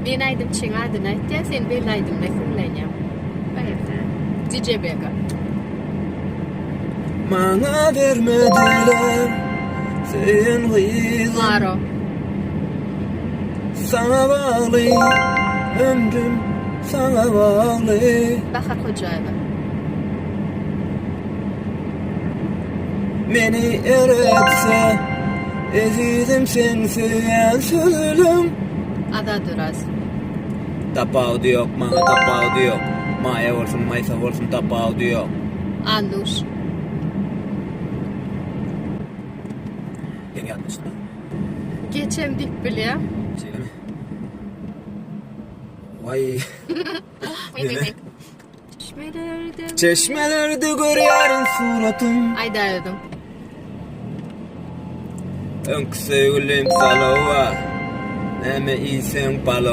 Men aýdymçyň adyny aýtýan, sen belli aýdymyna hiňlenýäň. DJ Bega. Maňa bermediler söýen gyzym. Maro. Saňa bagly ömrüm saňa bagly. Bahar Hojaýewa. Meni eretse ezizim sen söýen sözlüm. Azat Oraz. Tapawudy ýok maňa tapawudy ýok. Maýa bolsun maýsa bolsun tapawudy ýok. Annuş. Sen ýatma çytma. Geçem diýip bilýä. Şeýlemi? Waý. Neme? Çeşmelerde Çeşmelerde görýärin suratyň. Aýdaýdym. Öňki söýgülim salowa. Näme iýseň palow.